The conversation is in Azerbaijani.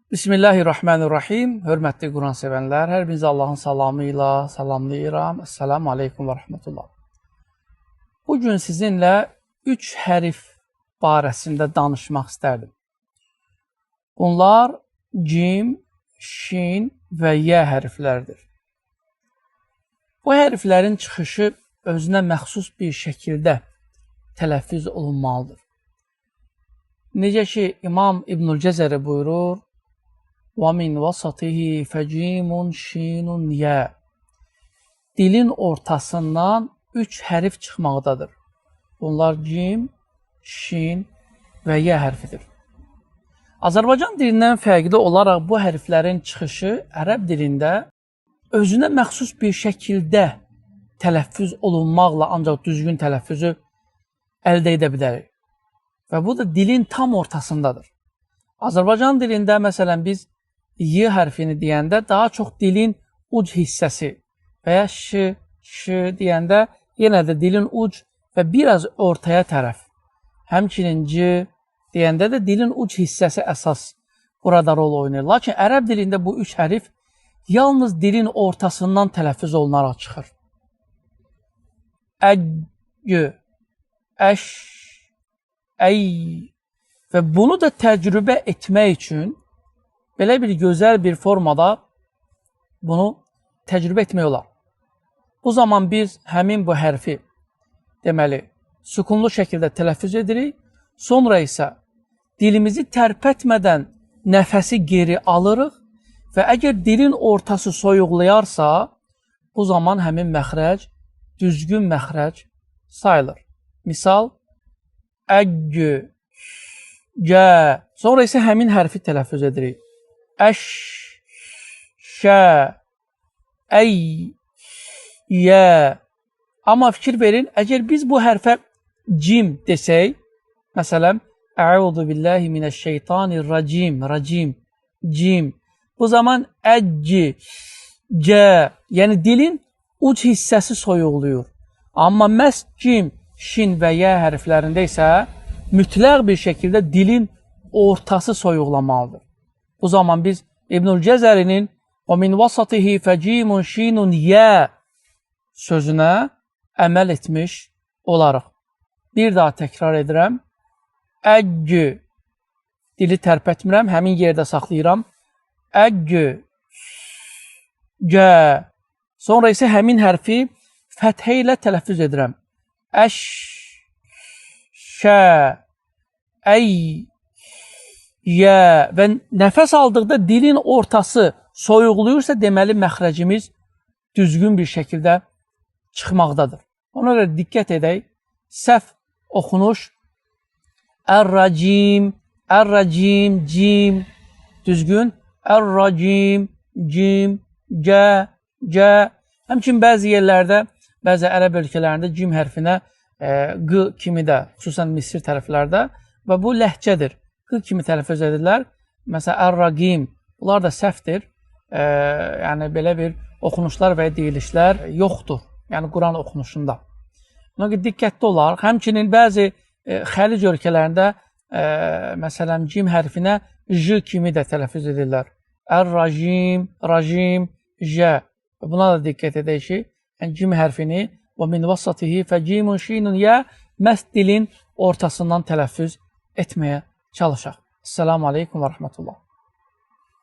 Bismillahirrahmanirrahim. Hörmətli Quran sevənlər, hər birinizi Allahın salamı ilə salamlayıram. Esselamu aleykum və rəhmətullah. Bugün sizinlə 3 hərif barəsində danışmaq istərdim. Bunlar cim, şin və yə hərflərdir. Bu hərflərin çıxışı özünə məxsus bir şəkildə tələffüz olunmalıdır. Necə ki, İmam İbnül Cəzəri buyurur, وَمِنْ وَسَطِهِ فَجِيمٌ شِينٌ يَ. Dilin ortasından 3 hərif çıxmaqdadır. Bunlar cim, şin və yə hərfidir. Azərbaycan dilindən fərqli olaraq bu hərflərin çıxışı ərəb dilində özünə məxsus bir şəkildə tələffüz olunmaqla ancaq düzgün tələffüzü əldə edə bilərik. Və bu da dilin tam ortasındadır. Azərbaycan dilində məsələn biz Y hərfini deyəndə daha çox dilin uc hissəsi və ya ş, ş deyəndə yenə də dilin uc və biraz ortaya tərəf. Həmçinin c deyəndə də dilin uc hissəsi əsas burada rol oynayır. Lakin ərəb dilində bu üç hərif yalnız dilin ortasından tələffüz olunaraq çıxır. Əg, əş, əy və bunu da təcrübə etmək üçün belə bir gözəl bir formada bunu təcrübə etmək olar. Bu zaman biz həmin bu hərfi deməli sükunlu şəkildə tələffüz edirik. Sonra isə dilimizi tərpətmədən nəfəsi geri alırıq və əgər dilin ortası soyuqlayarsa, bu zaman həmin məxrəc düzgün məxrəc sayılır. Misal, əg, gə. Sonra isə həmin hərfi tələffüz edirik. Əş, şə, əy, yə. Amma fikir verin, əgər biz bu hərfə cim desək, məsələn, Əuzu billahi minəşşeytanirracim, racim, cim. Bu zaman əcci, cə, yəni dilin uc hissəsi soyuqluyur. Amma məhz cim, şin və yə hərflərində isə mütləq bir şəkildə dilin ortası soyuqlamalıdır. Bu zaman biz İbnül Cəzərinin وَمِنْ وَسَطِهِ فَجِيمٌ شِينٌ يَ sözünə əməl etmiş olarıq. Bir daha təkrar edirəm. Əg, dili tərpətmirəm, həmin yerdə saxlayıram. Əg, gə. Sonra isə həmin hərfi fəthə ilə tələffüz edirəm. Əş, şə, əy, yə. Və nəfəs aldıqda dilin ortası soyuqluyursa, deməli məxrəcimiz düzgün bir şəkildə çıxmaqdadır. Ona görə diqqət edək. Səhv oxunuş Ər-racim, ər-racim, cim, düzgün, ər-racim, cim, cə, cə. Həmçinin bəzi yerlərdə, bəzi ərəb ölkələrində cim hərfinə q kimi də, xüsusən Misir tərəflərdə və bu ləhcədir. Q kimi tələffüz edirlər. Məsələn, ər-raqim, bunlar da səhvdir. Yəni, belə bir oxunuşlar və deyilişlər yoxdur. Yəni, Quran oxunuşunda. Ona görə diqqətli olaraq, həmçinin bəzi xəlic ölkələrində, məsələn, cim hərfinə j kimi də tələffüz edirlər. Ər-rajim, rajim, j. Buna da diqqət edək ki, yəni cim hərfini və min vasatihi fəcimun şinun yə məhz dilin ortasından tələffüz etməyə çalışaq. Esselamu aleykum və rəhmətullah.